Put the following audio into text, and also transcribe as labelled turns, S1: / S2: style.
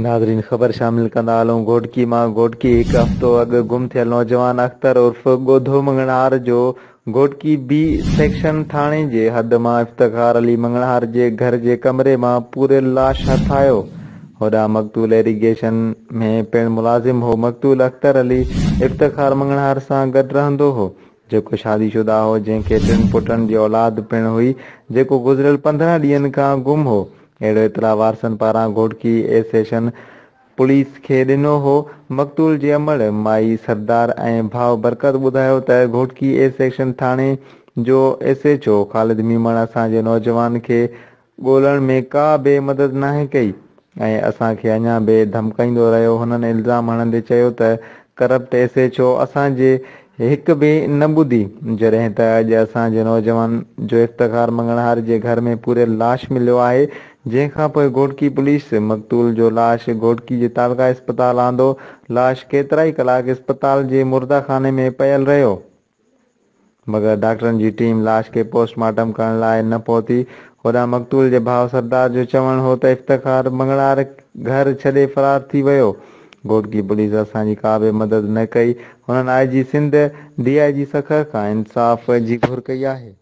S1: ناظرين خبر شامل ڪندا هلون گهوٽڪي مان گهوٽڪي هڪ هفتو اڳ گم ٿيل نوجوان اختر عرف ڳوڌو مڱڻهار جو گهوٽڪي بي سيڪشن ٿاڻي جي حد مان افتخار علي مڱڻهار جي گهر جي ڪمري مان پوريل لاش هٿ آيو هوڏانهن مقتول ايريگيشن ۾ پڻ ملازم هو مقتول اختر علي افتخار مڱڻهار سان گڏ رهندو هو جيڪو شادي شده هو جنهن کي ٽن پٽن جي اولاد پڻ هئي جيڪو گذريل 15 ڏينهن کان گم هو اهڙو اطلاع وارثن پاران گهوٽڪي اي سيشن پوليس کي ڏنو هو. مقتول جي امڙ مائي سردار ۽ ڀاء برڪت ٻڌايو ته گهوٽڪي اي سيڪشن ٿاڻي جو S H O Khalid Memon اسان جي نوجوان کي ڳولڻ ۾ ڪا به مدد ناهي ڪئي ۽ اسان کي اڃا به ڌمڪائيندو رهيو هنن الزام هڻندي چيو ته ڪرپٽ ايس ايڇ او اسان جي هڪ به نه ٻڌي، جڏهن ته اڄ اسان جي نوجوان جو افتخار مڱڻهار جي گهر ۾ پوريل لاش مليو آهي، جنهن کان پوء گهوٽڪي پوليس مقتول جو لاش گهوٽڪي جي تعلقه اسپتال آندو، لاش ڪيترائي ڪلاڪ اسپتال جي مرده خاني ۾ پيل رهيو. مگر ڊاڪٽرن جي ٽيم لاش کي پوسٽ مارٽم ڪرڻ لاء نه پهتي. هوڏانهن مقتول جي ڀاء سردار جو چوڻ هو ته افتخار مڱڻهار گهر ڇڏي فرار ٿي ويو. گهوٽڪي پوليس اسان جي ڪا به مدد نه ڪئي. هنن I G Sindh, D I G Sukkur کان انصاف جي گهر ڪئي آهي.